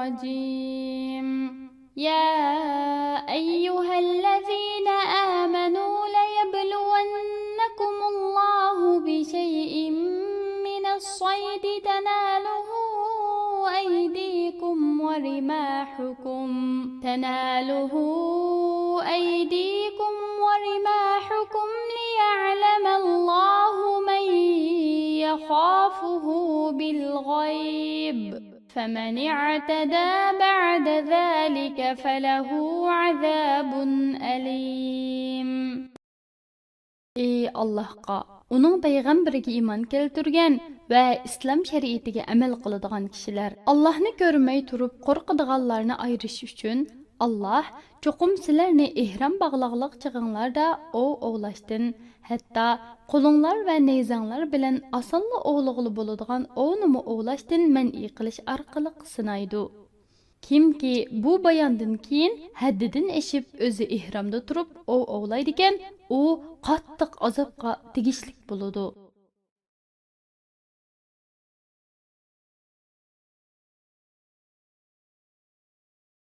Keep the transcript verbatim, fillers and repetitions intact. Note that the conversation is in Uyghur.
الرجيم. يا أيها الذين آمنوا ليبلونكم الله بشيء من الصيد تناله أيديكم ورماحكم، تناله أيديكم ورماحكم ليعلم الله من يخافه بالغيب، فمن اعتدى بعد ذلك فله عذاب أليم. ئى ئاللاھقا، ئۇنىڭ پەيغەمبىرىگە ئىمان كەلتۈرگەن ۋە ئىسلام شەرىئىتىگە ئەمەل قىلىدىغان كىشىلەر، ئاللاھنى كۆرمەي تۇرۇپ قورقىدىغانلارنى ئايرىش ئۈچۈن، ئاللاھ چوقۇم سىلەرنى ئېھرام باغلاغلىق چېغىڭلاردا ئوۋ ئوۋلاشتىن، ھەتتا قولۇڭلار ۋە نەيزەڭلار بىلەن ئاسانلا ئوۋلىغىلى بولىدىغان ئوۋنىمۇ ئوۋلاشتىن مەنئى قىلىش ئارقىلىق سىنايدۇ. كىمكى بۇ باياندىن كېيىن ھەددىدىن ئېشىپ ئۆزى ئېھرامدا تۇرۇپ ئوۋ ئوۋلايدىكەن، ئۇ قاتتىق ئازابقا تېگىشلىك بولىدۇ.